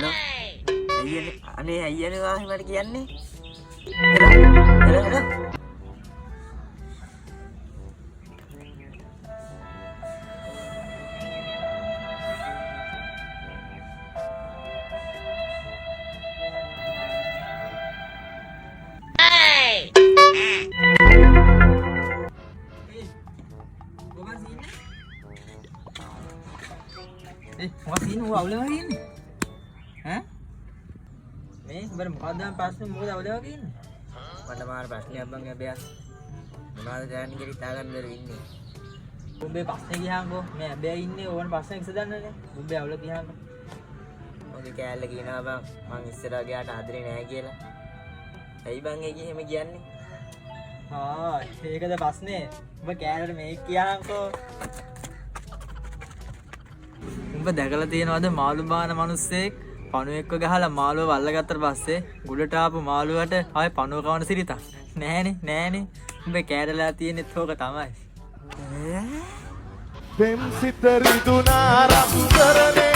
Hello අයියනේ, අනේ අයියනේ, වාහි මට කියන්නේ. Hello hello hello. මොකක්ද සීන් එක? ඒ මොකක්ද සීන්, ඌ අවුලේ වගේ ඉන්නේ? ඈ, මේ උඹට මොකක්ද දැන් ප්‍රශ්නේ? මොකද අවුලේ වගේ ඉන්නේ? මට මාර ප්‍රශ්නයක් බං. හැබැයි මොනවද කරන්න කියලා හිතාගන්න බැරුව ඉන්නේ. උඹේ ප්‍රශ්නේ ගියාම්කෝ. මේ හැබැයි ඉන්නේ ඕන ප්‍රශ්න විසඳන්නනේ. උඹේ අවුල ගියාම්කෝ. මගේ කෑල්ල කියනවා බං මං ඉස්සර වගේ යාට ආදරේ නෑ කියලා. ඇයි බං ඒක එහෙම කියන්නේ? ආ, ඒකද ප්‍රශ්නේ? උඹ කෑල්ලට මේක කියාම්කෝ. උඹ දැකලා තියෙනවද මාළු බාන මිනිස්සෙක් පණුවෙක්ව ගහලා මාළුව අල්ලගත්තට පස්සේ ගුඩට ආපු මාළුවට ආයේ පණුව කවන සිරිතක්? නෑනේ නෑනේ. උඹ කෑරලා තියෙනෙත් ඕක තමයි. පෙම් සිත රිදුනා රත්තරනේ.